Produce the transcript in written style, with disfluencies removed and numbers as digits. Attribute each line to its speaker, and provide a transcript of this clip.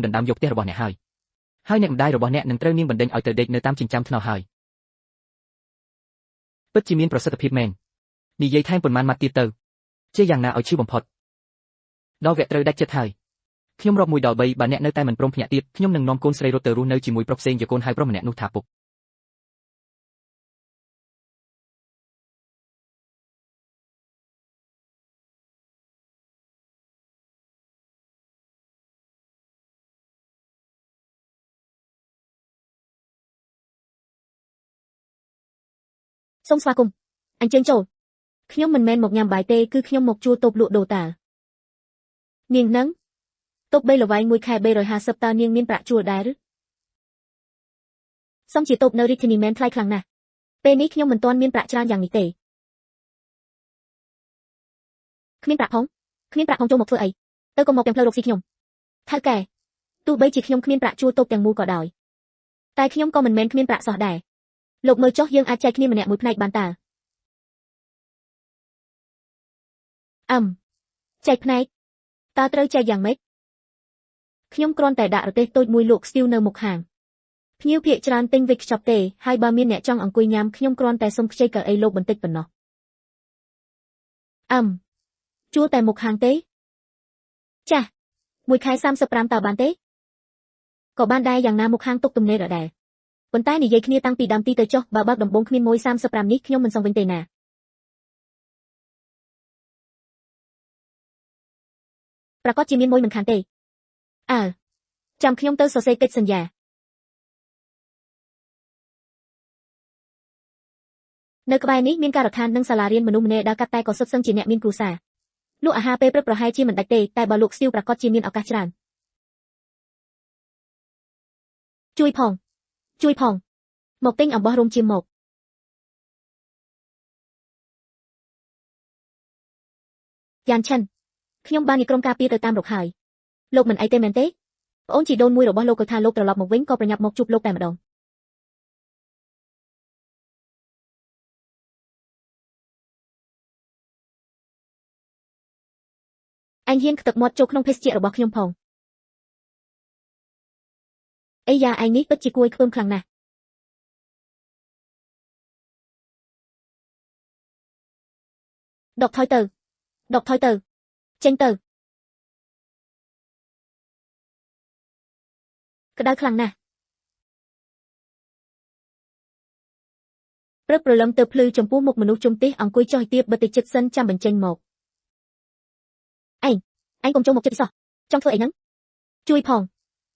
Speaker 1: ដណ្ដើមយកផ្ទះរបស់អ្នកហើយហើយអ្នកម្ដាយរបស់អ្នកនឹងត្រូវនាងបណ្ដេញឲ្យទៅដេកនៅតាមចិញ្ចើមថ្នល់ហើយពិតជាមានប្រសិទ្ធភាពមែននិយាយថែមប៉ុន្មានម៉ាត់ទៀតទៅជាយ៉ាងណាឲ្យឈឺបំផុតដល់វគ្គត្រូវដាច់ចិត្តហើយខ្ញុំរាប់1ដល់3បើអ្នកនៅតែមិនព្រមភ្ញាក់ទៀតខ្ញុំនឹងនាំកូនស្រីរត់ទៅរស់នៅជាមួយប្រុសផ្សេងយកកូនហៅប្រុសម្នាក់នោះថាពុក
Speaker 2: សូមស្វាគមន៍អញ្ជើញចូលខ្ញុំមិនមែនមកញ៉ាំបាយទេគឺខ្ញុំមកជួលតូបលក់ដូរតានាងនឹងតូប3ល្វែងមួយខែ350តើនាងមានប្រាក់ជួលដែរឬសំជាតូបនៅរាជធានីមែនថ្លៃខ្លាំងណាស់ពេលនេះខ្ញុំមិនទាន់មានប្រាក់ច្រើនយ៉ាងនេះទេគ្មានប្រាក់ផងគ្មានប្រាក់ផងចូលមកធ្វើអីទៅកុំមកទាំងផ្លូវរកស៊ីខ្ញុំថៅកែទោះបីជាខ្ញុំគ្មានប្រាក់ជួលតូបទាំងមូលក៏ដោយតែខ្ញុំក៏មិនមែនគ្មានប្រាក់សោះដែរលោកមើលចុះយើងអាចចែកគ្នាម្នាក់មួយផ្នែកបានតើអឹមចែកផ្នែកតើត្រូវចែកយ៉ាងម៉េចខ្ញុំគ្រាន់តែដាក់រទេះតូចមួយលក់ស្ទីវនៅមុខហាងភ្ញៀវភាគច្រើនទិញវេចខ្ចប់ទេហើយបើមានអ្នកចង់អង្គុយញ៉ាំខ្ញុំគ្រាន់តែសុំខ្ចីកៅអីលោកបន្តិចប៉ុណ្ណោះអឹមជួលតែមុខហាងទេចាស់មួយខែ35តើបានទេក៏បានដែរយ៉ាងណាមុខហាងទុកទំនេរដដែលប៉ុន្តែនិយាយគ្នាតាំងពីដើមទីទៅចុះបើបើកដំបូងគ្មានមួយ35នេះខ្ញុំមិនសងវិញទេណាប្រកាសជាមានមួយមិនខានទេអើចាំខ្ញុំទៅសរសេរកិច្ចសន្យានៅក្បែរនេះមានការដ្ឋាននិងសាលារៀនមនុស្សម្នាក់ដែលកាត់តែក៏សុទ្ធសឹងជាអ្នកមានគ្រួសារលក់អាហារពេលព្រឹកប្រហែលជាមិនដាច់ទេតែបើលក់ស្ទាវប្រកាសជាមានឱកាសច្រើនជួយផងជួយផងមកទិញអំបោះរោមជាមកយ៉ាងឆិនខ្ញុំបាននិក្រុមការពារទៅតាមរកហើយលោកមិនអីទេមែនទេប្អូនជីដូនមួយរបស់លោកក៏ថាលោកត្រឡប់មកវិញក៏ប្រញាប់មកជួបលោកតែម្ដងអញហ៊ានខ្ទឹកមាត់ចូលក្នុងភេសជ្ជៈរបស់ខ្ញុំផងអីយ៉ាឯងនេះពិតជាគួរឲ្យខ្ពើមខ្លាំងណាស់ដកថយទៅដកថយទៅចេញទៅក្តៅខ្លាំងណាស់ព្រឹកព្រលឹមទៅភ្លឺចំពោះមុខមនុស្សជុំទិសអង្គុយចុះឲ្យទៀបបិទតិចិត្តសិនចាំបញ្ចេញមកឯងឯងកុំចូលមកចិត្តសោះចង់ធ្វើអីហ្នឹងជួយផង